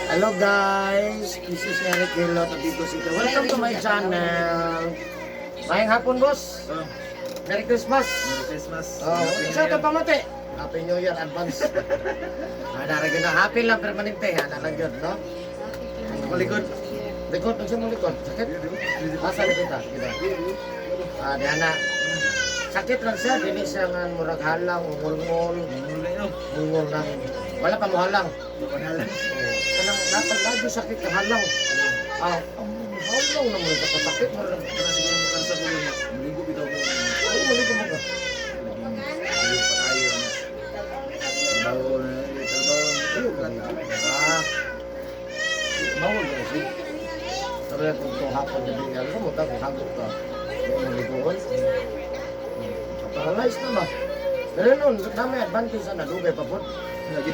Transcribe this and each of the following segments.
Hello guys, this is Eric Hilot of Bigo City. Welcome to my channel. Maayong hapon, boss. Oh, Merry Christmas. Merry Christmas. Oh, Happy isa New to Year. pamati. Happy New Year advance. Ana ra gyud na happy lang permanente ana lang gyud, no? Malikod. Likod, unsa mo likod? Sakit? Asa likod ta? Sige daw. Ah, di ana. Sakit lang siya, dili siya nga murag halang, ungol-ngol, Mula yun. ungol na. Wala pa mo halang. Wala. Oh, kanang dapat lagi sakit ka halang. Ah, ang halang naman sa kasakit mo lang. Kana siguro mo sa kulo niya. Maligo bitaw ko. Ay, mali ko mo ka. Laging pa tayo na. Trabaho na, trabaho. Ayo ka na. Ah. Bawal ka kasi. Pero kung itong hapon na bigyan mo, mutang kung hagok ka. Kaya maliguan. Paralyzed na ba? Pero noon, dami advantage na dugay pa po. Lagi.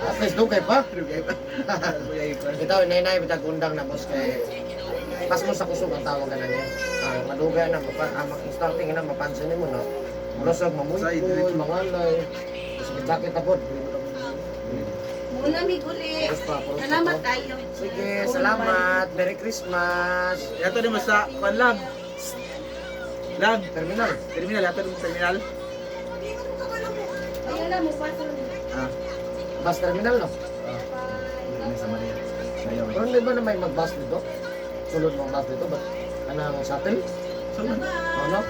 At least dugay pa. Dugay pa. Dugay pa. Itaw, inay-inay, bitag undang na boss kay pas mo sa kusog ang tawag na niya. Ah, madugay na, starting na, mapansin mo na. Murasag, Side, mamuykoy, diretso. mangalay. Sakit-sakit na po. Muna mi guli. Puros pa, puros pa Salamat to. tayo. Sige, salamat. Merry Christmas. Yato ni mo sa kwan lang. Lang. Terminal. Terminal, yato ni mo terminal. Ayun na mo paso. Ah. Bus terminal, no? Ah. Hindi sa Maria. Ayaw. Pero hindi ba na may mag-bus dito? Sulod mong bus dito? Ba't kanang shuttle? So man. Ano?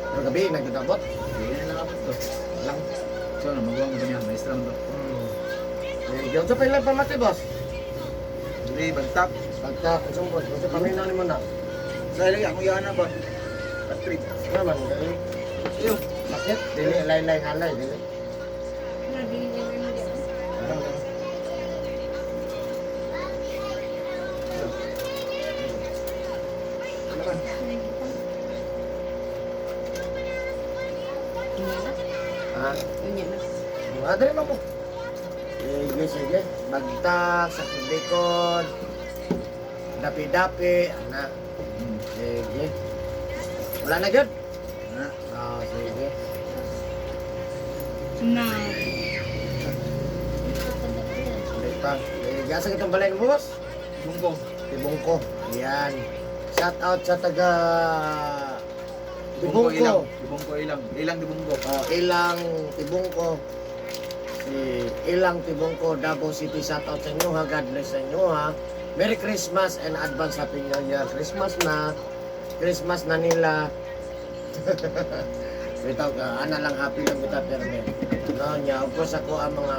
Pero gabi, nagdadabot. Hindi na lang abot to. Lang. So na magawa mo niya, maestra mo to. Eh, yun sa pailan pamati, boss. Hindi bagtak. Pagka, kung sa paminaw ni mo na. Sa lagi ako yana ba? Patrick. Ano man, eh, Ayo. sakit, dili, laylay, halay, dili. Ano man? Ha? Mga dali mo mo. Sige, sige. Bagtak, sakit likod. Dapi-dapi, ana. Sige. Wala na gyud. Na. Ah, sige. Na. Hindi pa. Sige, asa kitong balay mo, boss? Bungko. Tibungko. Ayan. Shout out sa taga Tibungko ilang. Tibungko. Tibungko ilang. Ilang Tibungko. Oh, Ilang Tibungko. Si Ilang Tibungko, Davao City. Shout out sa inyo ha. God bless sa inyo ha. Merry Christmas and advance Happy New Year. Christmas na. Christmas na nila. Bitaw ka, ana lang happy lang kita perme. No, nya of course ako ang mga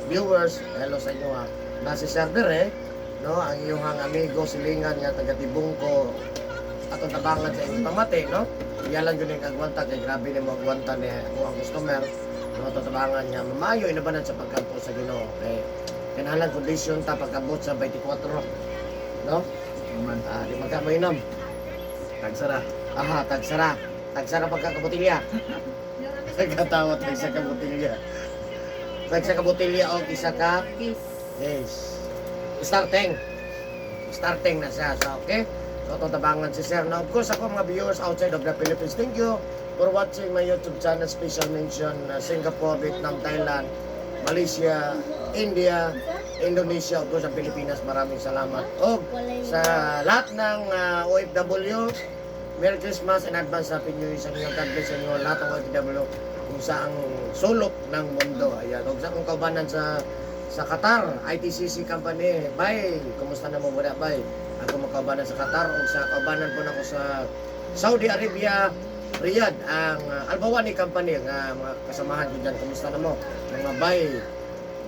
viewers, hello sa inyo ha. Na si Sir Dere, no, ang iyong amigo silingan nga taga Tibungko atong tabangan sa inyong pamati, no? Iya lang yun yung agwanta, kay grabe ni mo agwanta ni ako ang customer. No, atong tabangan niya, mamayo inabanan sa pagkampo sa Ginoo. Kay kinahanglan kondisyon ta pagkabot sa 24, no? Man. Ah, di magkamoinom. Tagsara. Aha, tagsara. Tagsara pagkakabutilya. Nagkatawa, tagsa kabutilya. Tagsa kabutilya o isa ka. Yes. Starting. Starting na siya. So, okay? So, itong tabangan si Sir. Now, of course, ako mga viewers outside of the Philippines, thank you for watching my YouTube channel. Special mention, Singapore, Vietnam, Thailand, Malaysia, India, Indonesia, of course, ang Pilipinas. Maraming salamat. O, sa lahat ng OFW, Merry Christmas and advance Happy New Year sa inyo. God bless sa inyo lahat ng OFW kung saang sulok ng mundo. Ayan. Huwag sa akong kaubanan sa Qatar, ITCC Company. Bye! Kumusta na mo muna? Bye! Ako makaubanan sa Qatar o sa kaubanan po nako sa Saudi Arabia, Riyadh, ang Albawani Company, nga mga kasamahan ko dyan. Kumusta na mo? Mga bye!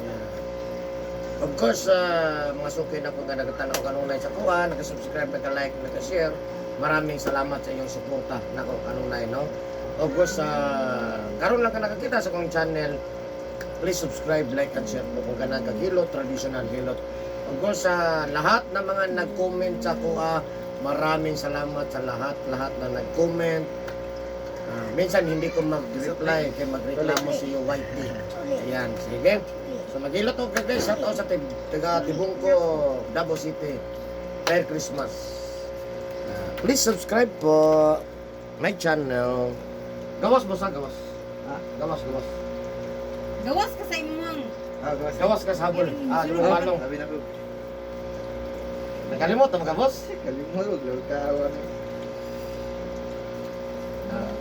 Yeah. Of course, mga suki na kung nagtanaw kanunay sa kuha, nag-subscribe, nag-like, nag-share. Maraming salamat sa inyong suporta nako kanunay, no? Of course, karon lang ka nakakita sa kong channel, please subscribe, like, and share po kung ganang kagilot, traditional hilot. Of course, sa lahat ng mga nag-comment sa kuha, maraming salamat sa lahat, lahat na nag-comment. Ah, minsan hindi ko mag-reply kay magreklamo si Whitey. Ayan, sige. So maghilot og guys, shout out sa taga Tibungko, Davao City. Merry Christmas. Ah, please subscribe po my channel. Gawas boss ha, gawas. Ha? Gawas, gawas. Gawas ka sa imong. Ah, gawas. Gawas ka sa habol. Ah, lumang. Sabi na ko. Nakalimot na mga boss. Kalimot, wag lang kawa. Ah,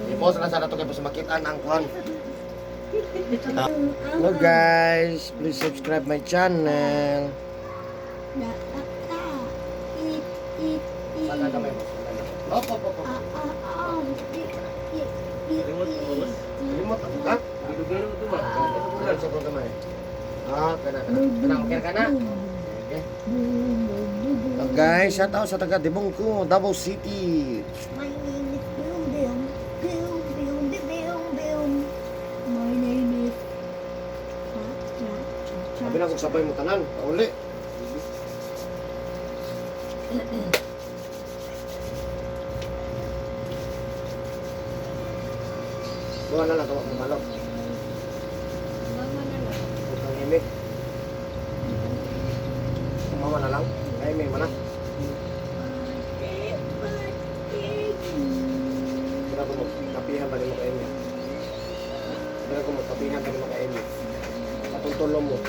i-post na sana to kay boss makitaan ang kuan. Hello guys, please subscribe my channel. Na, ah, ah. I, I, I. Saka kamay boss. Opo, opo, opo. Ah, ah, ah. I, I, I, Kalimot mo, boss. Kalimot ako ka? Gilo-gilo ito ba? Kana sa kong kamay. Ah, kana kana. Kana okay ka na? Okay. Hello guys, shout out sa taga Dibongko, Davao City. My name is Boom Boom. Boom Boom Boom Boom Boom. My name is Cha Cha Cha Cha. Sabi na kung sabay mo tanan, pauli. Buwan na lang kawak ng balok. Mama na lang. Huwag kang imik. Mama na lang. Ay, may mana. Sabi ko magkapihan ba ni mo kay Amy? Sabi ko magkapihan ba ni mo kay Amy? Patultulong mo.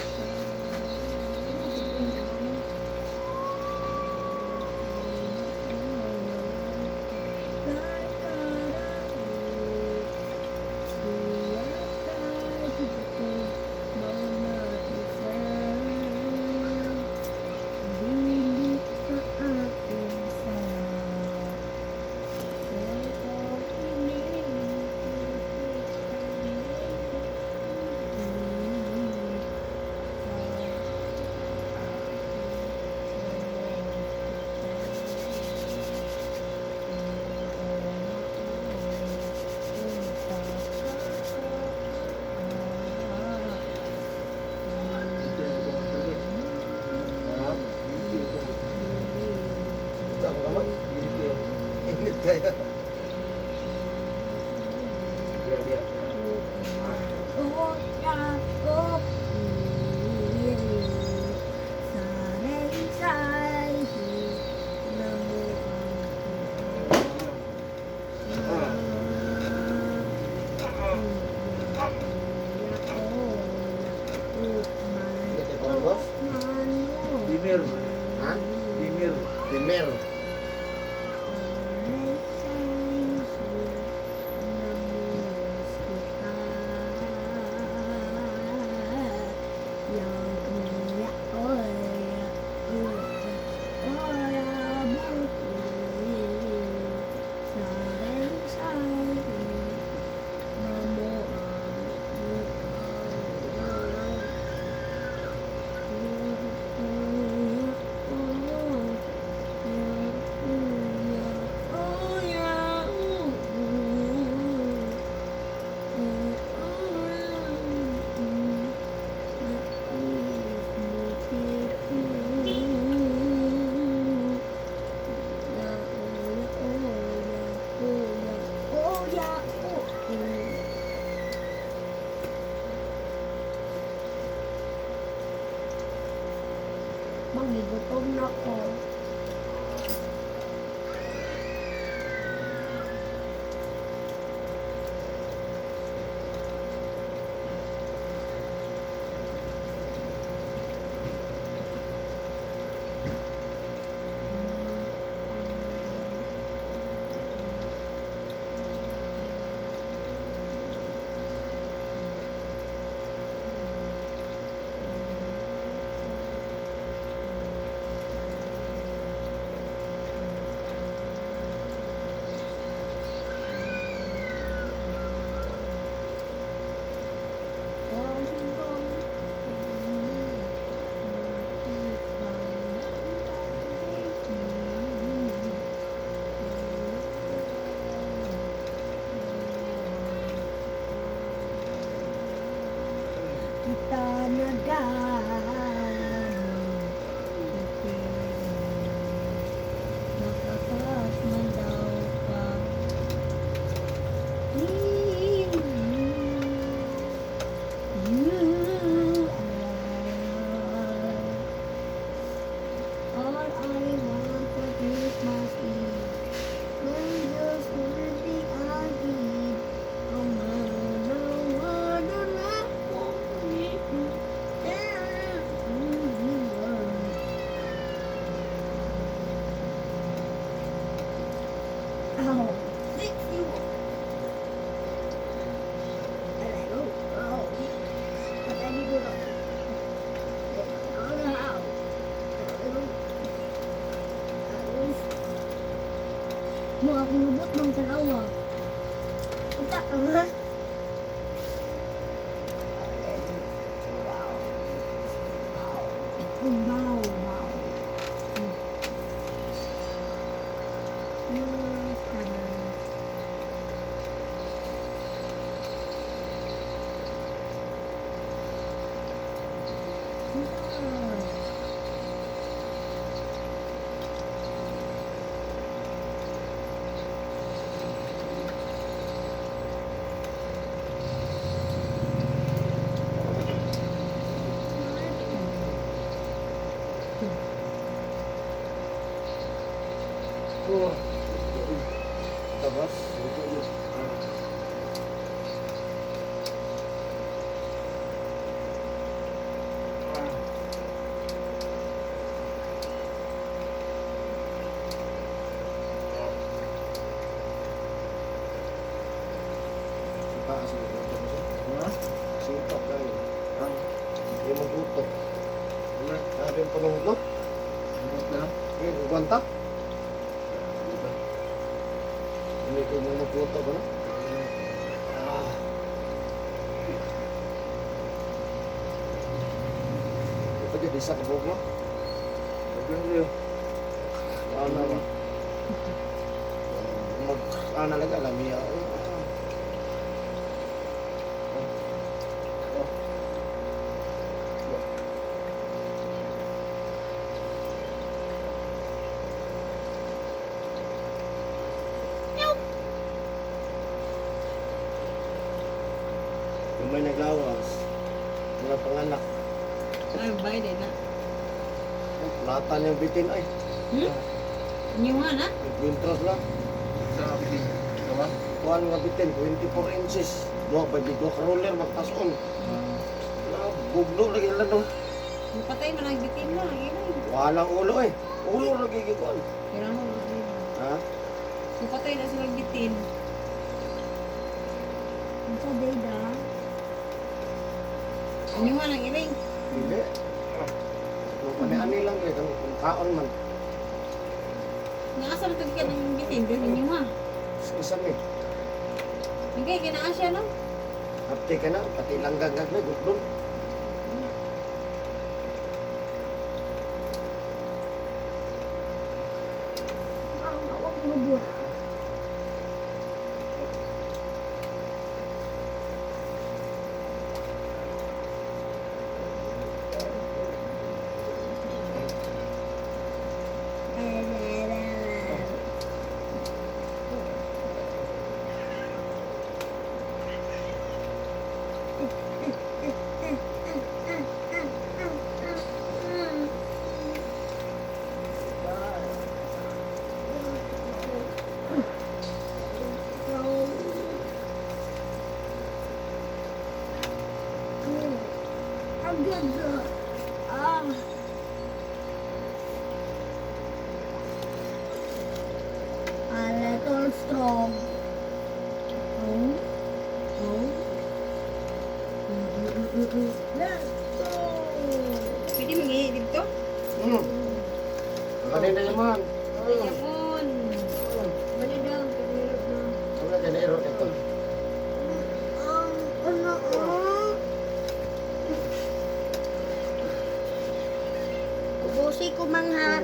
Ha? Ito ako kamay. Init kaya. Biar, biar. Init kayo, boss? Dimir. Ha? Dimir. Primer. Magigutom na ko. Wow. 61. And I don't know. But I do know. I don't know how. I don't Mga kulubot ng tanawa. Unta ka nga. Wow. Oh. Tapos? Taas mo ito mo siya. Ha? Sipak kayo. Ang Hindi mo gutok. wala. Sabi yung panunglot. Ang na lang. Eh, gwanta. Diba? Hindi ko mo maggutok, ano? Ah. Ito dyan, isa ka buhok, no? Sabi ko. Ano ba? Mag, ano lang, alam niya. Ah. Oh. Oh. Yung may naglawas, mga panganak, Ay, bay din na. lata niyang bitin ay. Inyo nga na. Nagkwintras lang. Sa akin. Gawa? Kuan nga bitin, 24 inches. Duha pa di duha ka roller magtason. Wala, bugno lagi lang no. Patay man ang bitin na. Ilay. Walang ulo eh. Ulo lagi gikuan. Kailangan mo. Ha? Patay na sila bitin. Unsa day da? Inyo nga nang iling. Hindi. Nung ani lang kay kung kaon man. Naasa na tagyan ng bitin. Dahil inyo nga. Isa ni. Hindi, kinaa siya no? Hapte ka na, pati langgang gagna gudlon. Ang awak lubot. Ang ganda. Ah. A little strong. Oh. Oh. Let's go. Pwede mangihi dito? Kanina yaman. Yapon. Bali daw. Pagmiro na. Wala ka na ero ito. Ang ano ah. Ubusi ko mangha.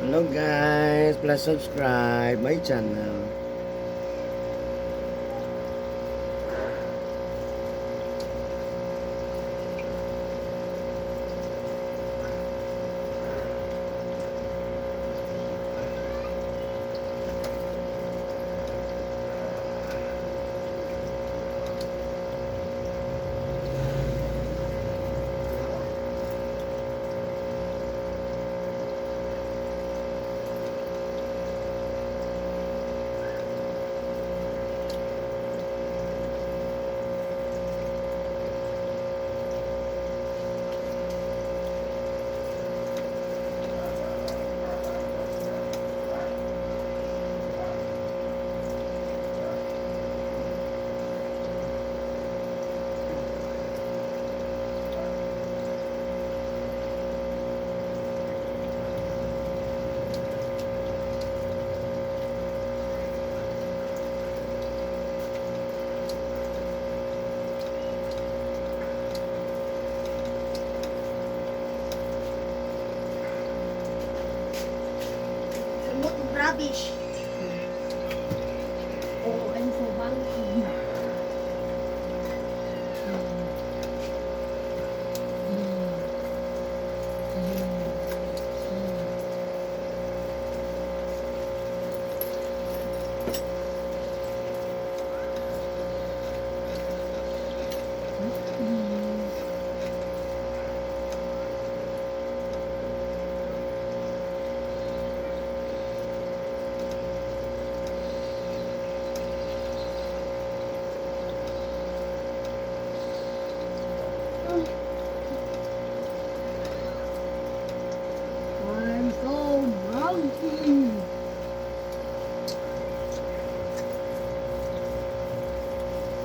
Hello guys, please subscribe my channel. Sumot og rubbish. Oh, I'm so monkey. I'm so monkey.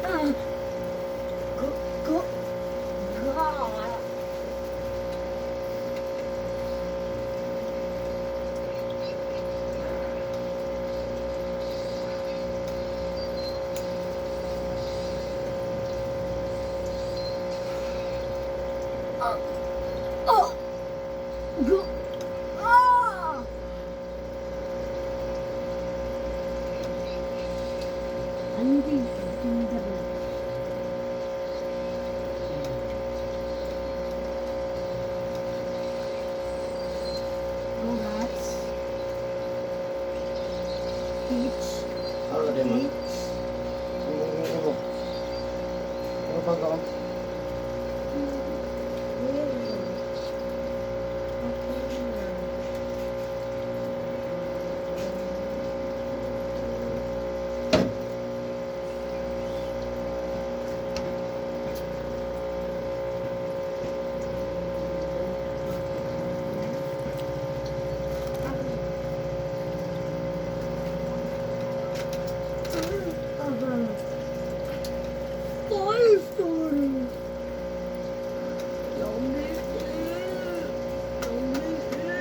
Ah. Go, go, go. Oh, go. Ah! Andy, Go rats. Peach. Ano din man? Peach. Ano ano pa ka? Toy Story. Toy Story.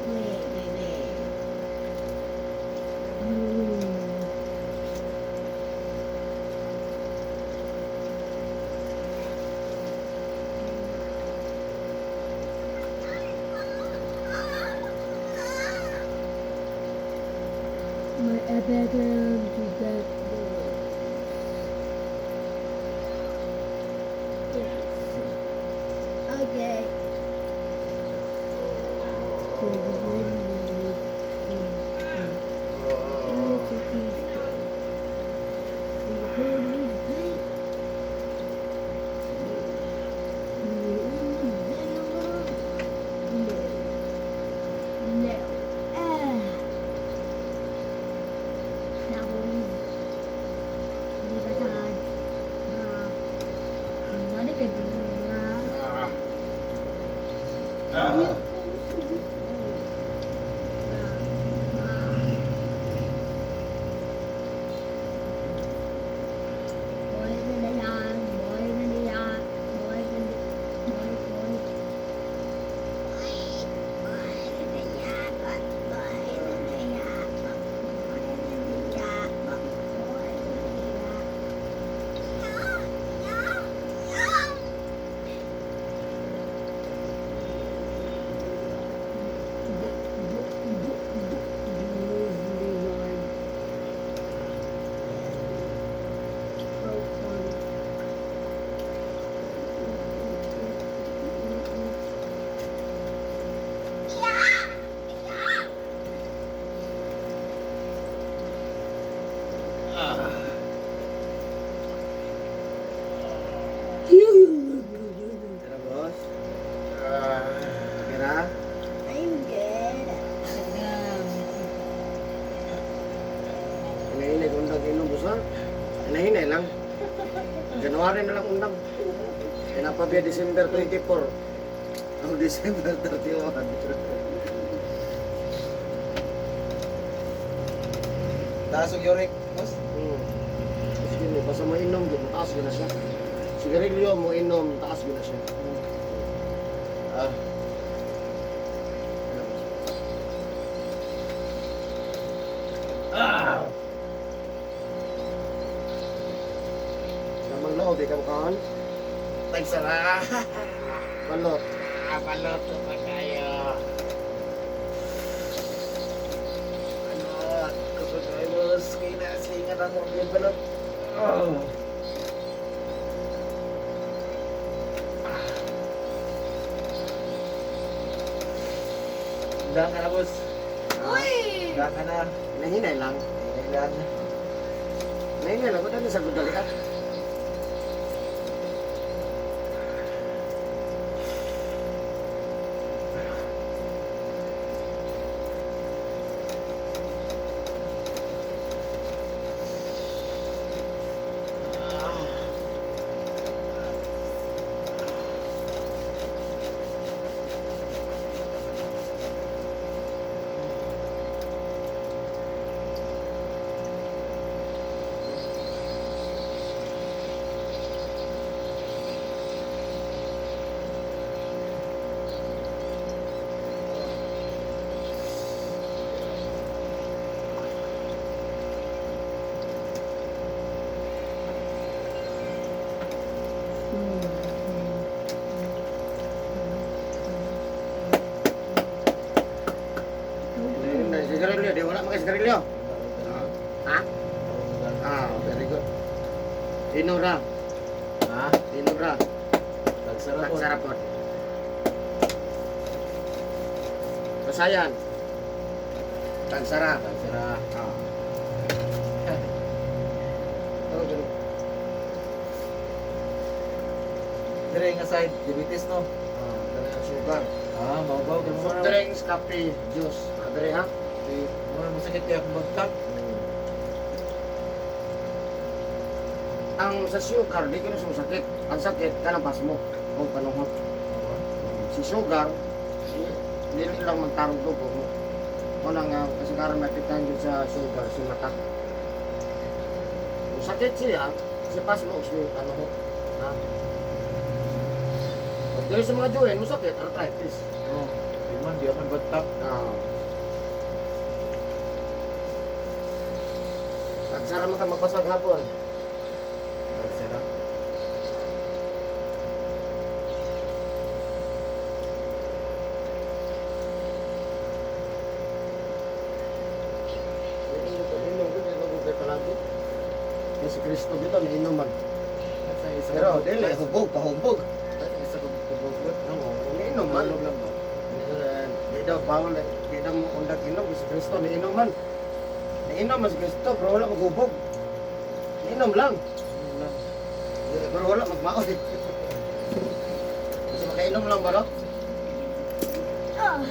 Wait, wait, wait. My evidence to that. Yes. Okay. No. Ah. Boy, boy, boy, boy, boy. Ha? I'm good. Dam. Hinahinay kung undang inom, boss ha? Hinahinay lang. January na lang undang. Pinapabiya December 24. Ang December 31. Taas og uric, boss. Sige mo, basta mo inom, di mo taas yun na siya. Sigarilyo mo inom, taas yun na siya. Ah, Ah! Lamang loob, ikaw kaon? Tagsara. Balot. Ah, balot pa kayo. Balot. Kusog kayo, boss. Kaya na, slingan ang mga balot. Oh. Daan ka na, boss. Uy! Daan ka na. Hinahinay lang. Hinay lang. Hinahinay lang. Kung sa gudali ah. Hinahinay. Sigarilyo, di wala mga sigarilyo. Ha? Ah, very good. Inura, Ha? inura. Tagsara po. Tagsarapot. Basayan. Tagsara. Tagsara. Ah. Oh, ganun. Dire nga side, diabetes no? Ah, dali ang sugar. Ah, maubaw kay mo Soft drinks, kape, juice. Ah, dali ha? Mo na masakit kaya akong bagtak. Ang sa sugar, di ka na sumasakit. Ang sakit, kanang pasmo o panuhot. Si sugar, si, dili lang magtarong dugo mo. O na nga, kasi karon makita yun sa sugar, si mata. Kung sakit siya, si pasmo o si panuhot. Ha? Pag dili sa mga joint, masakit, arthritis. Oh, di man di ako bagtak. Ah. Tagsara mo ka magpasag hapon. Tagsara. Inom ko, inom ko palagi. Yung si Kristo dito, nainom man. At sa isa Pero dili, hubog, pahubog. At sa isa ko kabugot. Oo, nainom man. Tulog lang ba? Eh, di daw, bawal, di daw mo undag inom, si Kristo, nainom man. Nainom man si Kristo, pero wala maghubog. Nainom lang. Tulog lang. Eh, pero wala magmaoy. Kasi makainom lang ba, no? Ah.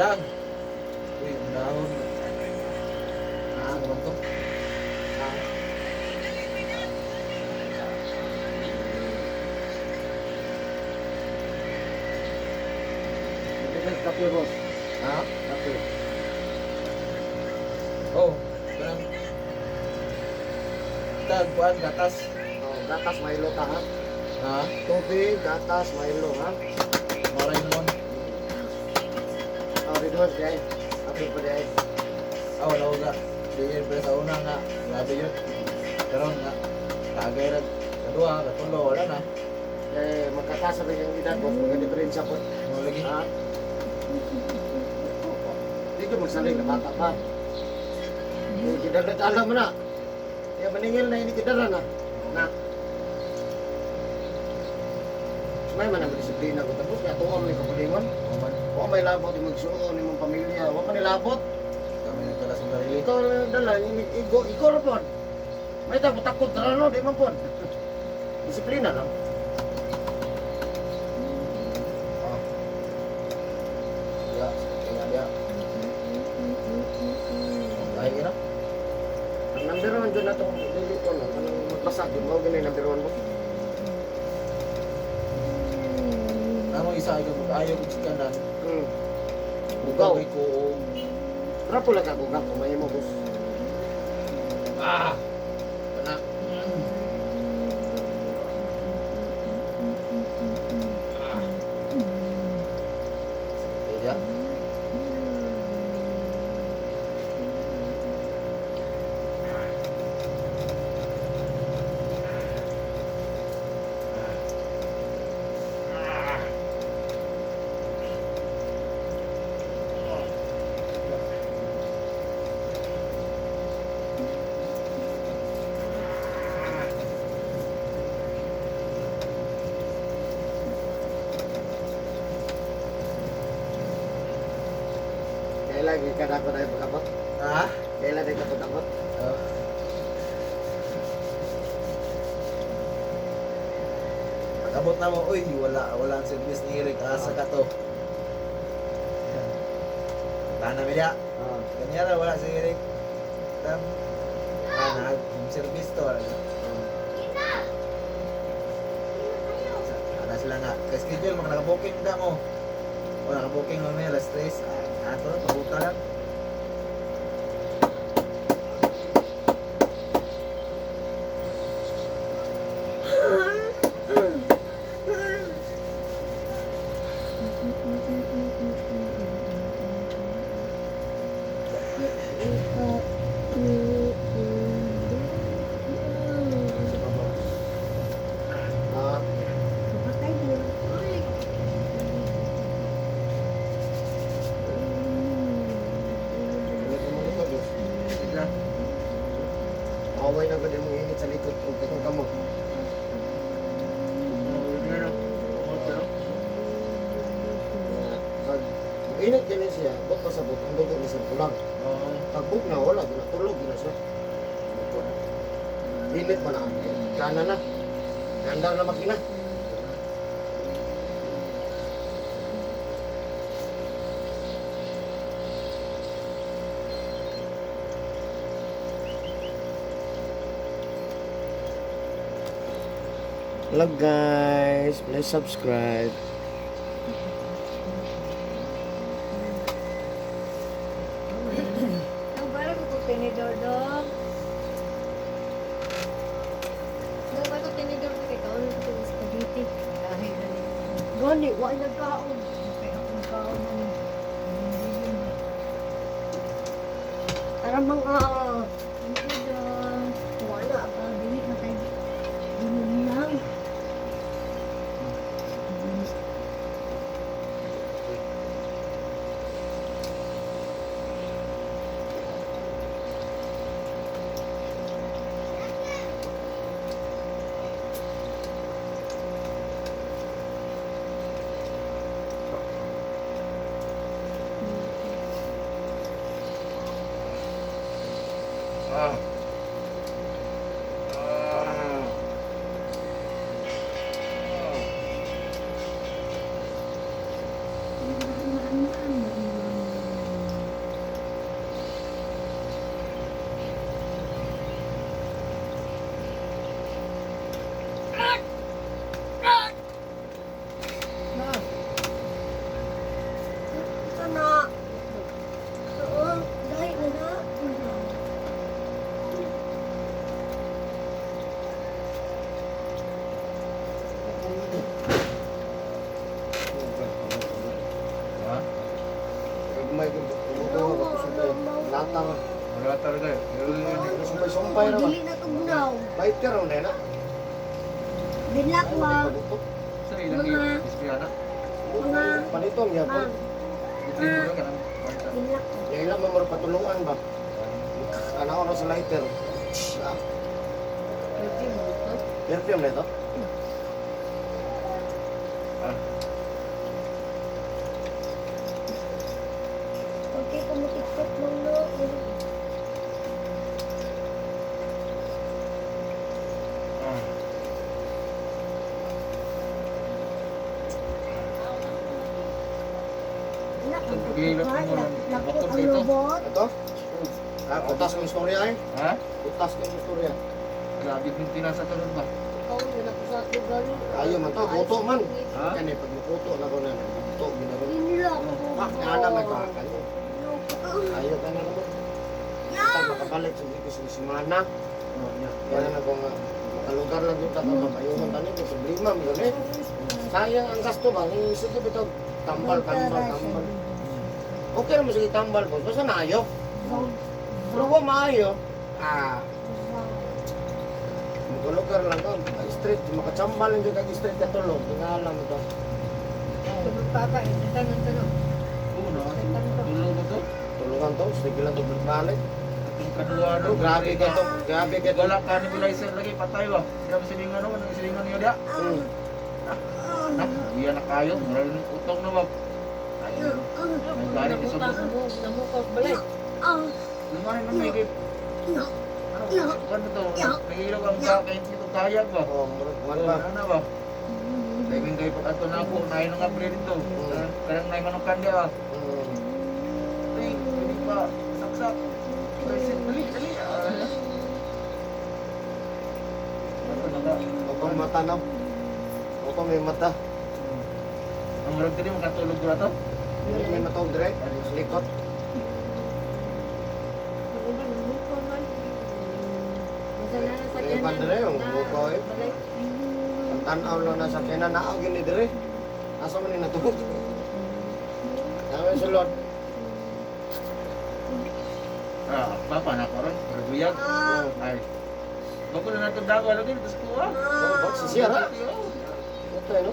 Lang. Uy, ang dahon. Ah, ano ba to? Ah. Hindi kape, boss. Ha? Kape. Oh, parang tag kuan gatas. Oh, gatas, Milo ka, ha? Ha? Tubig, gatas, Milo, ha? Maray mo. Oh, Red Horse, di ay. Kape pa di ay. Ah, wala ko ga. Di yun pala sa una nga. Grabe yun. Karon nga. Tagay ra. Kaduha, katulo, wala na. Eh, magkatasa ba yung edad, boss? Magka-diferensya po. Mo lagi. Ha? Di ka magsanay na bata pa. Eh, kidala mo na. Kaya maningil na ini kidala na. Na. May man ang disiplina ko tapos kaya tuwa mo ni kapulingon. O man, Wa may labot yung magsuon imong pamilya. Wa man nilabot. kami nagdala sa sarili. Ikaw na dala ini igo ikaw ra pod. May takot takot ra no, di man pod. Disiplina lang. Oh. Ya, kaya dia. Dahil ka na. Ang number one dyan na itong dili ko no, kanang magbasa yun, mao gani number one mo. Ano isa ay kag ayaw ko kanan. Bugaw. Bugaw ko og Rapo lang ka gugaw, kung may mo boss. ah. Kana. Kaya. Kailan ka na ako na pagkabot? Ah. Kailan ay kapag-abot? Oh. Pag-abot na mo, uy, wala, wala ang service ni Eric. Asa ka to? Tana mi dia. Ah. Kanya ra, wala si Eric. Tam, ah, home service to. Wala. Ana sila nga. Kay schedule, mga naka-booking na mo. O, naka-booking mo may alas 3. Ah, ato, pabuta lang. Ah, Kapatay din. init mo likod, boss. Sige lang. Away na gud imong init sa likod kung katong kamot. Pag init gani siya, bot pa sa bot, ang dugo ni sa kulang. Oo. Pag bug na wala, ginatulog gina siya. Init pa na. Kana na. Ganda na makina. Hello guys, please subscribe. Ang parang ko tinidor dog. Dog, ko tinidor ko kay kaon ko sa spaghetti. Dahil gani. Gani, wa nagkaon. Okay, akong kaon man. Tara mga Thank you, dog. wala. Ah, dili na kay Ganun lang. Ah. Ah. Ito na. Oo, dahil na na. Ha? May kumukuha ba ko sa lata ba? Wala talaga eh. Sumpay-sumpay na ba? Dili na tugnaw. Bait ka raw na. Binlakwa. Sa ilang isbiana. Mga Palito niya po. Mang. Libre ka nang kwarta. Binlakwa. Yung ilang mga patulungan ba? Ano ko sa lighter? Ah, Perfume ito. perfume na ito? Ah, Okay, kumutiktok lang no. ah. Lakot ang lobot. Ito? Ah, kutas ng istorya eh. Ha? Kutas ng istorya. Grabe yung tinasa tulog ba? Ikaw, yun ako sa lugar. Ayaw man to, buto man. Ha? Kani pag makuto na ko na, buto ginaro. Binlakwa. Ah, nana may kakan. Ayaw ka na naman. Kita makabalik sa dito sa semana. Oh, nya. Kaya na ko nga makalugar lang yung taka makayohan tani ko problema mo gani. Sayang ang gasto ba ni sige bitaw tambal tambal tambal. Okay ra mo sige tambal boss basta naayo. Pero wa maayo. Ah, makalugar lang ka street makachambal lang jud kag street katulog tingalan mo to. Tulog papa, eh. Tanong, tanong. Oo, no? Tulog mo to? Tulungan to, sige lang to balik. Atong kadua Pero grabe ka to, grabe ka to. Wala ka ni Bulayser lagi patay ba? Grabe silingan no, anong silingan niyo dia? Nak, iya na kayo, mura rin utong na ba? Ay, may gani ni subok. Namukot balay. Lumayan na may kay ano, kan to, nagilog ang ka kay dito kayag ba? Oh, murag Wala ba? na ba? Dahil kay pag ato na ako, naay nga pre dito. Karang naay manukan dia ba? Ay, pwede pa saksak. Bulayser, dali, dali. Ah. Ato na ka. Opang mata no. Opo may mata. Ang murag diri makatulog ko na to. Dili may mata og dire, sa likod. Ang iba, namukot man. Masala na sa Ay, iba dire, ang buko, eh. Balay. Ang tan-aw lang na sa kena naaw gini dire. Asa man ni natuog? Namin sulod. Ah, papa na karon, rubuyag. Ay. Bago na nato dago lagi dito sa kuha. Oh, box siya ra. Ito eh, no?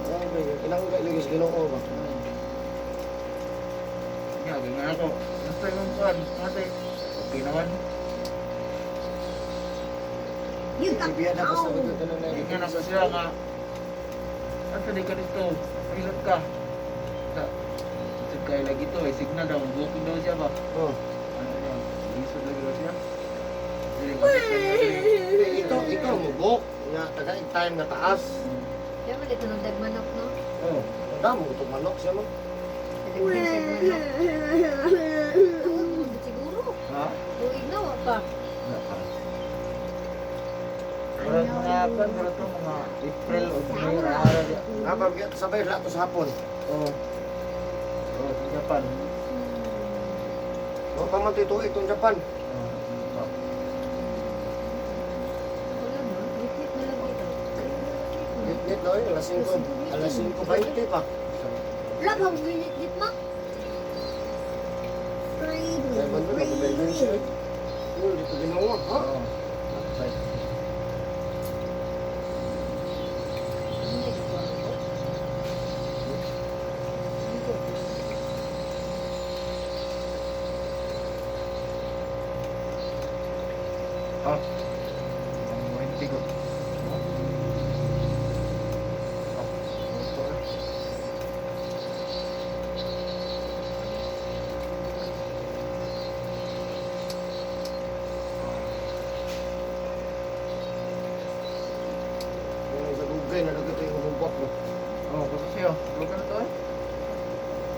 Grabe, yung kinangga lagi sa Ginoo ba? Nga, ganyan ako. Basta yung kuhan, ate. Okay naman. You got Ibiya na basta magdadala na Ganyan ako siya nga. Ato di ka dito. Pilot ka. Sa sa kay lagi to, eh, signal daw, booking daw siya ba? Oh. Ano niya? Lisod lagi daw siya. Dili, Eh, ikaw, ikaw mo book nga taga time nga taas. Kaya man ito ng dagmanok, no? Oh. Ang damo itong manok siya mo. Dagdag sa manok. Oo, siguro. Ha? Tuig na, wa pa. Wala pa. Murag mga kan, murag to mga April o May ara diya. Ah, pag sabay lahat to sa hapon. Oh. Oh, sa Japan. O pa man ito itong Japan. Oh. Wala no? Wait, na lang dito. Git-git no, eh, alas 5, alas 5:20 pa. Wala bang ginit ma? Kaya ba doon, nag-emergency eh. Yun, dito ginawa, ha? Oh. Bye. Hindi ko alam. Hindi ko. Oh. Ang warranty ko. Oh. Oh. Ito, eh. Yung sa Google, nalagay ito yung hubak mo. Oh, gusto siya. Huwag ka na to eh.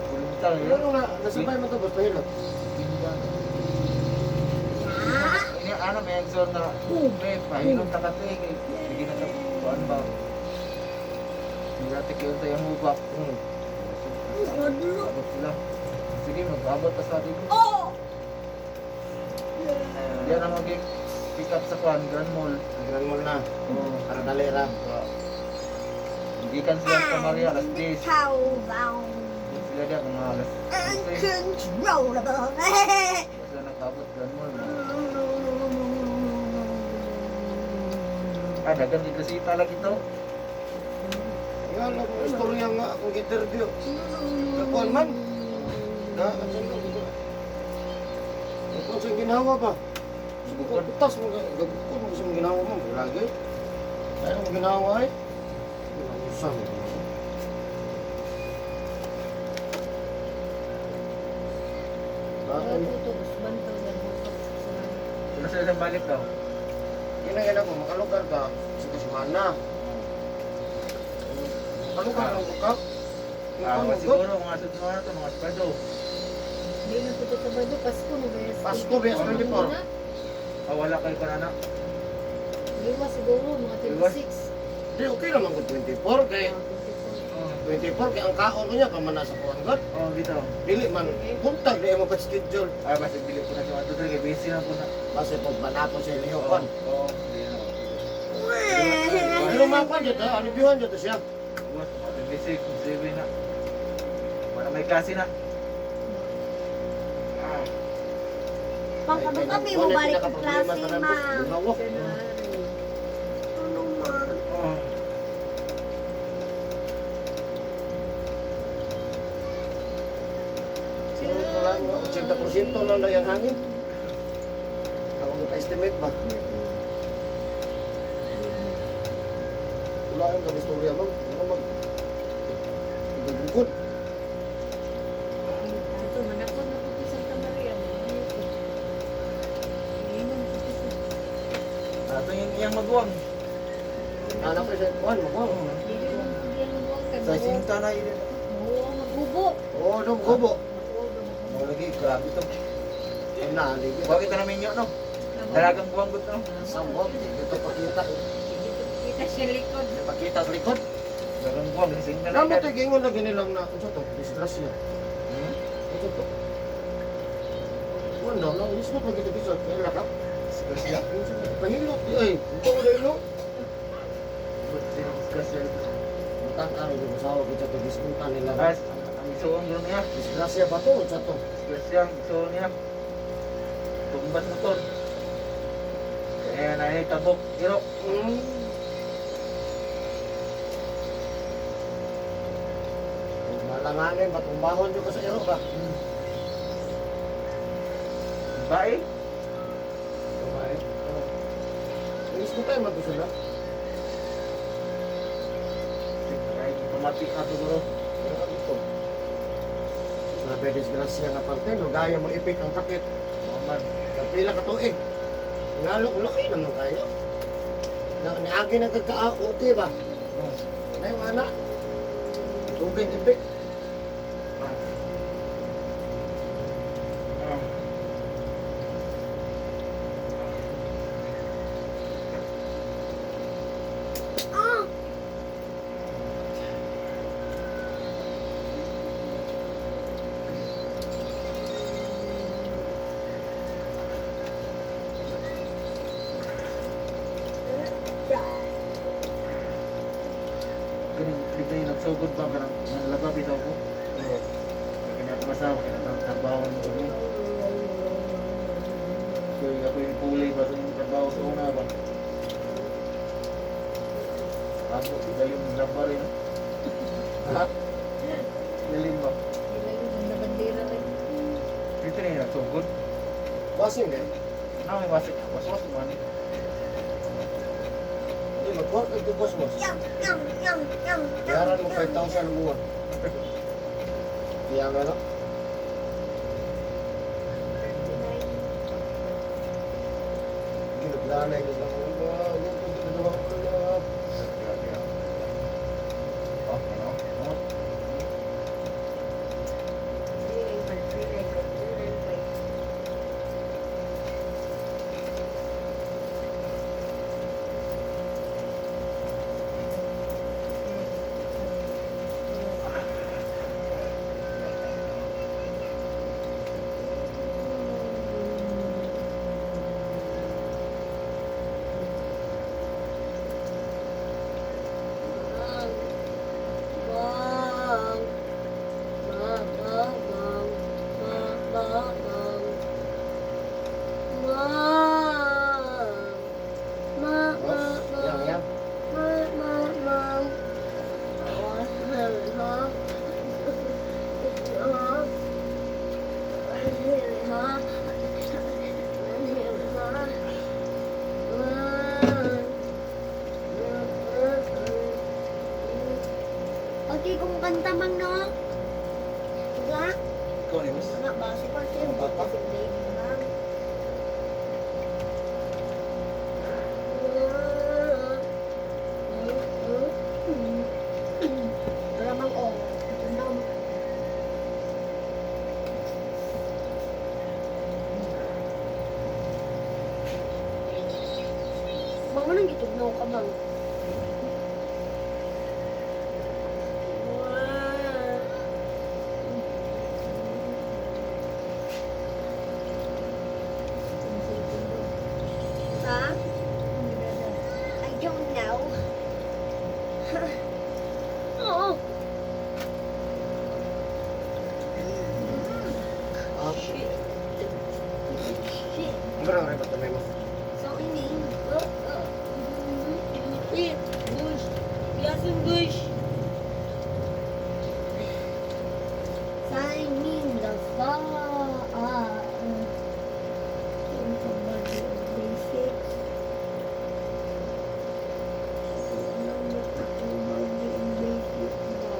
Kulintal Ano yun. nung na, nasabay mo to, gusto hilot. Binda. Ini ano, may exor na. May pahilom ta ka to eh. Kay Sige na ta. Kuan ba? Sigurado kayo tayo ang hubak. Abot sila. Sige, mag-abot ta sa atin. Oh! Diyan ang mag pick up sa kuan, Grand Mall. Grand Mall na, Oh. para dalera. Hindi kan sila sa Maria, alas 10. Cow bound. Sila diyan mga alas 11. Uncontrollable. Hindi sila nag-abot Grand Mall. Ah, dagan kay kasita lagi to. Nga lang ang istorya nga akong interview. Kakuan man. Na, ano lang. Kakuan sa ginawa ba? Sabi ko, putas mo, gagukod mo sa mga ginawa mo. Lagi. Kaya mo ginawa eh. Usa mo. Bakit? Ito, 1,000. Kung nasa isang balik daw. Kinagana ko, makalugar ka sa kasimana. Makalugar lang ko ka. Ah, siguro mga sudno na to, mga Sabado. Hindi na po ito Sabado, Pasko no ba? Pasko, bes, 24. Ah, wala kayo pa na. Liwa siguro, mga 26. Di, okay naman ko 24 kay Ah, 24. Oh, 24 kay ang kaon ko niya kaman nasa kuan god. oh, dito. Dili man buntag di mo pa schedule. Ah, basta dili po na sa ato kay busy na po na. Basta pag banapon sa iliho kon. Oo, di na. Pero makuan dito, alibihan dito siya. Buwas, mga 26, 27 na. Para may klase na. Ah, Pangkabang mo balik sa klase, ma. January. Ano, ma? oh. Siguro lang, 80% lang na yung hangin. Ako naka-estimate ba? Wala yung kamistorya mo. Ano mag... Gagugod. Ito, manakot na po Santa Maria. Manakot. Ingon po sa Ato yung iyang maguwang. Hanap ko sa kuan mo ko. Dili man po diyan maguwang kay Sa sinta na yun. Oo, magubo. Oo, no, gubo. Oo, magubo. Mo lagi, grabe to. Ay na, ligi. Bakit na namin no? Dalagang buwang gud no? Sambot, dito pakita. Dito kita siya likod. Pakita sa likod. Dalagang buwang, sinta na. Namo to gingon lagi nilang na unsa to? Disgrasya. Hmm? Unsa to? Wala na, mismo pag ito bisa, kaya lakap. Disgrasya. Pahilot, di ay, ito ko dahil no? Disgrasya ito. Matang araw yung asawa ko sa to, dispunta nila. Guys, ang isuong yun niya. Disgrasya ba to? Unsa to? Disgrasya, ang isuong niya. Tumbas motor. Kaya na ay tabok. Iro. Malanganin, batumbahon nyo ka sa iro ba? Bae. Kumain. Inis mo tayo maggusto na. Ay, pamati na siguro. Pero ka dito. Sabi, disgrasya nga parte, no? Gaya mo ipik ang sakit. Maman. Kapila ka tuig. Ngalo, laki naman kayo. Na, niagi na kagka, okay ba? Oh. Na yung anak. Tubig, ipik. Ah. Ah. Ah! Ganun, dito yung nagsugod ba? Ganun, nalaba bitaw ko. Kaya ako masawa, kaya trabaho mo kami. Kaya ako yung kulay ba sa yung trabaho sa una ba? Ako, ilalim ng laba rin. Ha? Ilalim ba? Ilalim ang nabandera rin. Dito na yung nagsugod. Wasing eh. Ano may wasik? Was-was mo ano? Hindi, mag-work ito, boss mo. Yum, yum, yum, yum, yum. Bayaran mo 5,000 ang buwan. Kaya nga, no? 39. Ginaglanay ko sa mga, yung pagkakagawa ko na. Oh, ano? Oh. 395, 395, 395. Basi pa siya. Bata? Si baby ma'am. Ramang o. Ito na. Mga nang gitugnaw ka bang? Ha? I don't know. Oo. Ah, Shit. Shit. ano ba rin ba mo? So ini. Shit. Bush. Yasin bush. Signing the fall. Basics. Alam mo ang body and basic ba?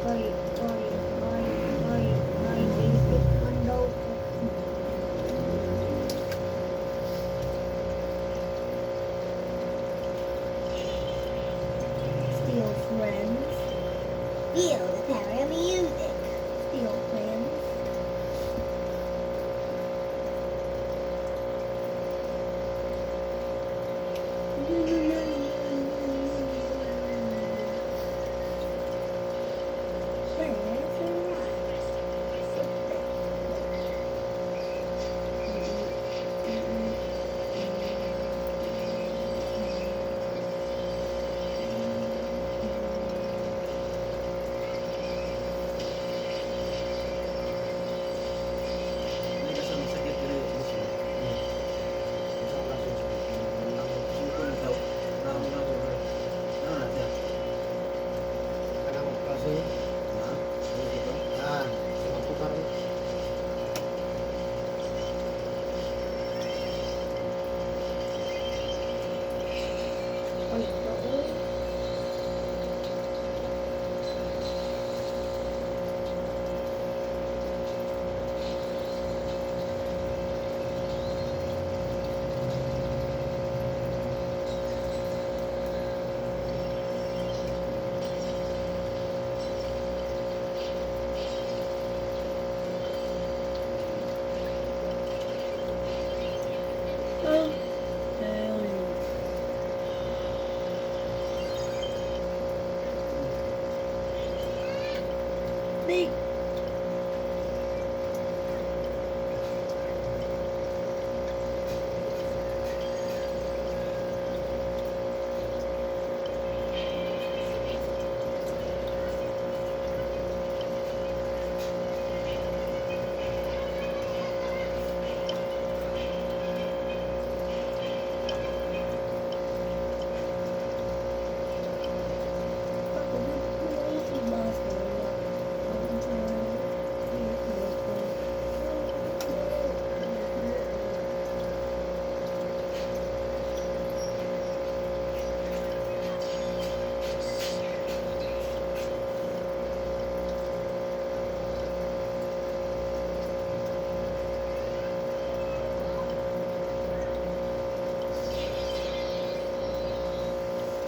Kay, kay, kay, kay, kay, basic man daw ko. Steal friends. Feel the power of music. Steal friends. Birds arise. Hindi kasi masakit diri boss. Sa klase sa Suko na daw. Naong na ko bro. Ano na siya? Kanang klase. Ha? Ano dito? Ah, sa karon. Ay, oo. Oh, hell yeah. Big.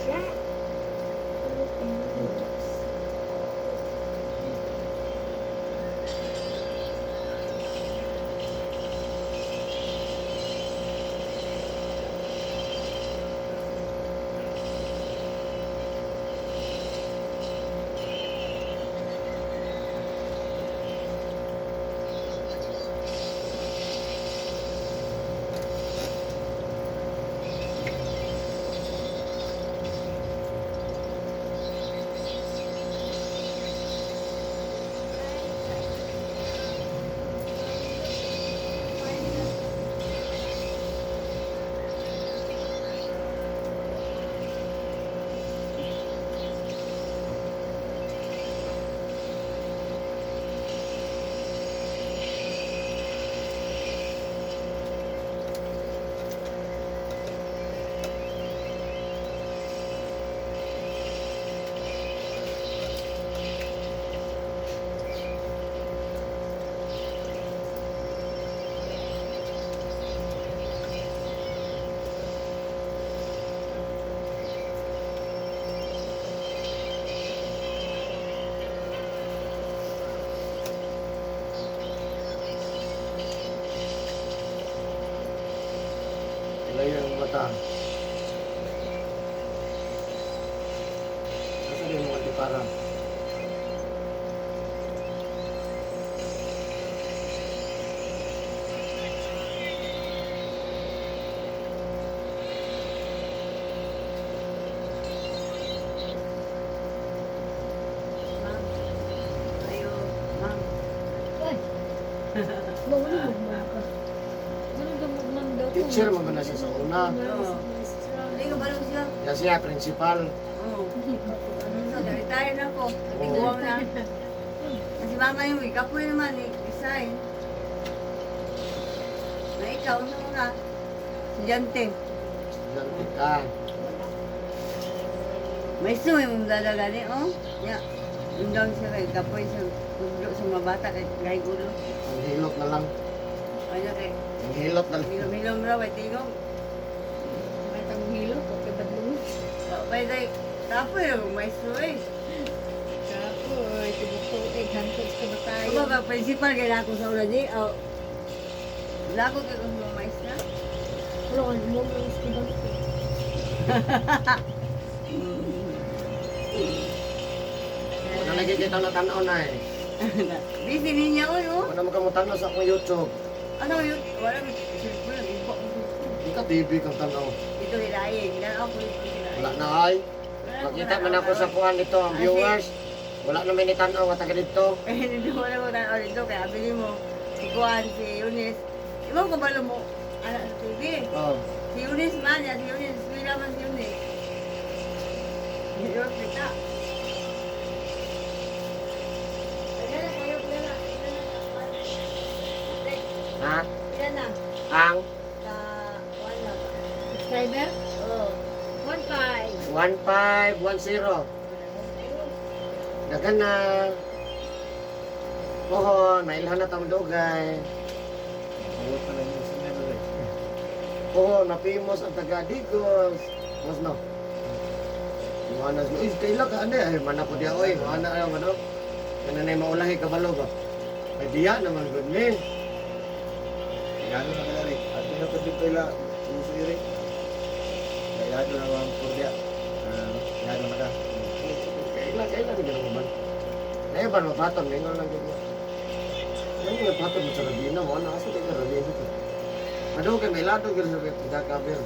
Jack. Open doors. Para. Ma'am. Ayo, ma'am. Ay! Mawala mo mga ka. Ano daw ma'am daw? Teacher mo ba na siya sa una? Oo. Hindi ko balong siya. Yan siya, principal. Oo. So, retire na ako. Natiguan na. Kasi mama yung ikapoy naman eh. Isa eh. Na ikaw, ano mga estudyante. Estudyante ka. May suwi mong dadagani, oh. Ya. Yung daw siya kay kapoy sa tuglo sa mga bata kay gay gulo. Ang hilot na lang. Ano kay Ang hilot na lang. milom-milom raw ay tingog. May tanghilo, okay ba doon? Pwede day kapoy ra may suwi. Kapoy, tibok tuig, hantod sa tayo. Kuma ba principal kay lako sa una di. Oh. Lako kay kung mga maestra. Wala ka mo mga estudyante. Wala lagi kita na tanaw na eh. Busy niya oy oh. Wala mo ka mo tanaw sa akong YouTube. Ano yun? Wala mo cellphone lang ibo. Di ka TV kang tanaw. Ito hilaye, ginanaw ko ito hilaye. Wala na ay. Makita man ako sa kuan dito ang viewers. Wala na may nitanaw nga taga dito. Eh, hindi wala mo tanaw dito kaya abili mo si Kuan, si Eunice. Iba ko balo mo ana sa TV. Oh. Si Eunice man, ya, si Eunice, eskwela man si Eunice. Yun, kita. Pila na kayo, pila na. Pila na. Ha? Pila na. Ang Ka, kuan na ba? Subscriber? Oo. 1.5. 1510. Dagan na. Pohon, mailhan na tang dugay. Awat na lang yung sa memory. Pohon, napimos ang taga Digos. Mas no. Iwanas mo, eh, kaila ka, ano eh, mana ko diya, oy, mana ayaw, ano. Kana na maulahi kabalo ba? Ay, diya naman, good man. Ilado na kaya rin. At yun ang dito ila. Uso iri. Ilado na ang purya. Ilado na ka. Kaila, kaila, di ka naman. Naiban, mapaton, mingon lang gud mo. Ano yung paton mo sa Rabina mo? Ano, asa tayo sa Rabina to? Ano kay may lado gyud sa Jakabel.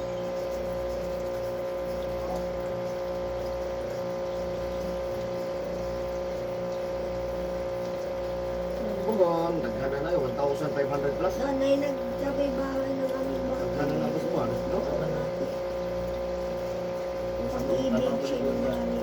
Kumon, daghan na na, 1,500 plus. Sana'y nagsabi bahay ng aming bata. Daghan na na ako sa buwan. No? Ang pag-ibig siya ng